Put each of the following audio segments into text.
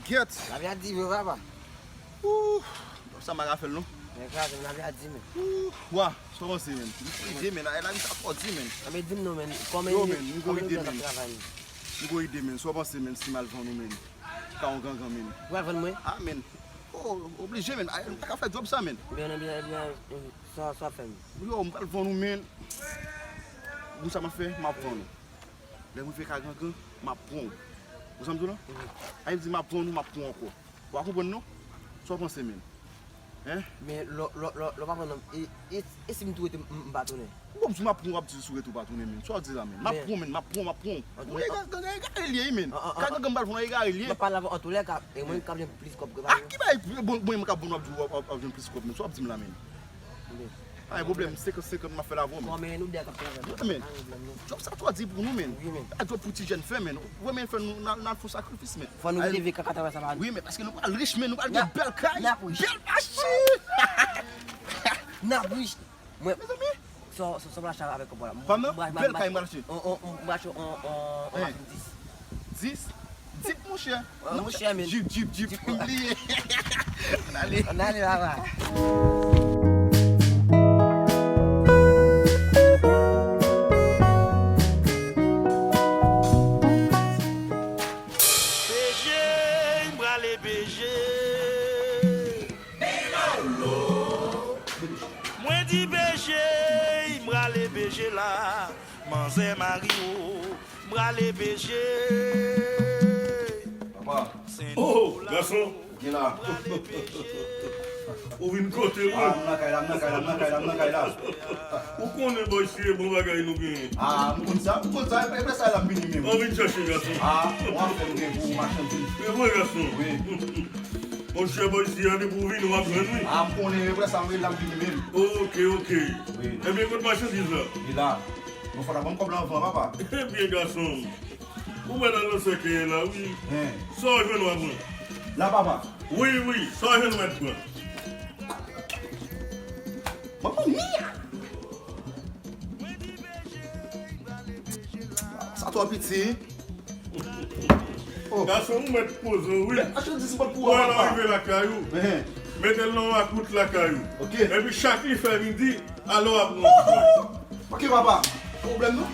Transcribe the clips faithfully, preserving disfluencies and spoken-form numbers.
Kèt! Lavi a di vre, papa. Ouh, sa m pa ka fè l non. Men kraze m, lavi a di, men. Ouh, wa, sa w panse, men? M ide, men. Ay, lavi sa twò di, men. Anben, di m non, men. Kòman, yo, men, m gon ide, men. M gon ide, men. Sa w panse, men, si m al vann ou, men? Ka yon gangan, men. Ou al vann mwen? Ah, men. Oh, oblije, men. Ay, m pa ka fè djòb sa, men. Byen, byen, byen, sa, sa fè m. Yo, m pral vann ou, men. Bon, sa m ap fè, m ap vann ou. Lè m rive ka gangan, m ap pran w. Ou sa m di w lan? Mhm. Ay, m di m ap pran w, m ap pran w ankò. Ou pa konprann non? Sa w panse, men? Hein? Men lò, lò, lò, lò pa pran non. E, e, e si m tou rete, m, m pa tounen? Bon, m di m ap pran w, w ap di sou rete w pa tounen, men. Sa w di la, men? M ap pran w, men, m ap pran w, m ap pran w. Bon, e ga-, ga-, egare l ye, men. Ka gangan m pral pran w, egare l ye. M ap pale avè w antoulekan, e mwen m ka jwenn plis kòb ke pa ou. A ki bagay, bon, bon, mwen m ka bon w ap di w, w ap, w ap jwenn plis kòb, men. Sa w ap di m la, men? Pa gen pwoblèm, senkant senkant m ap fè l avè w, men. Kòman nou de k ap travay? Wi, men. Pa gen pwoblèm, non. Djòb sa twò di pou nou, men. Wi, men. A djòb pou ti jèn fè, men. Ou wè, men, fè nou, n al, n al fè yon sakrifis, men. Fò nou leve kaka travay sa, pa. Wi, men, paske nou pral rich, men, nou pral gen bèl kay, bèl machin. N ap rich. Mwen, mezanmi, sa, sa, sa m pral achte avèk kòb la. Pa m nan? Bèl kay m pral achte. On, on, on, m pral achte on, on, on machin dis. Dis? Jeep, monchè. Non, monchè, men. Jeep, Jeep, Jeep. M bliye. Ann ale. Ann ale, papa. P J, m prale P J. Mwen di P J, m prale P J la. Manzè Mario, m prale P J. Papa. Oh, gason. Gen la. Ou vin kote mwen. Ah, m nan kay la, m nan kay la, m nan kay la, m nan kay la. Ou konnen bòy si e bon bagay nou genyen. Ah, m konn sa, m konn sa, e, e sa la m vini menm. Ou vin chèche gason. Ah, w ap fè m gen pou machandiz. E vre gason. Wi. Monchè bòy si a depi ou vini w ap jwenn wi. Ah, m konnen, e sa m vin la m vini menm. Ok, ok. Wi. Ebyen kot machandiz la? Li la. Bon, fò ta ban m kòb la anvan, papa. Ebyen, gason m, ou mèt al nan sèkèy la, wi. Hen. Sa w jwenn w ap pran. La, papa. Wi, wi, sa w jwenn w ap pran. Manman mia! Sa twò piti. Oh. Gason, ou mèt poze w, wi. Machandiz mwen pou ou, papa. Ou wè lè w rive lakay ou. Hen. Mete l nan yon akout lakay ou. Ok. Epi chak li fè midi, alò w ap pran. Ok, papa. Pwoblèm non.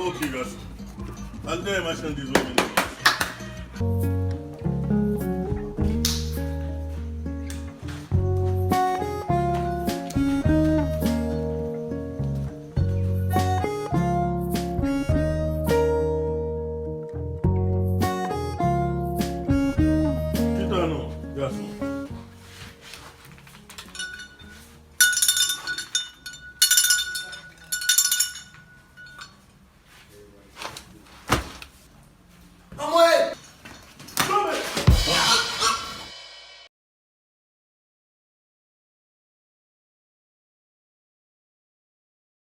Ok, gason. Al dèyè machandiz ou vin.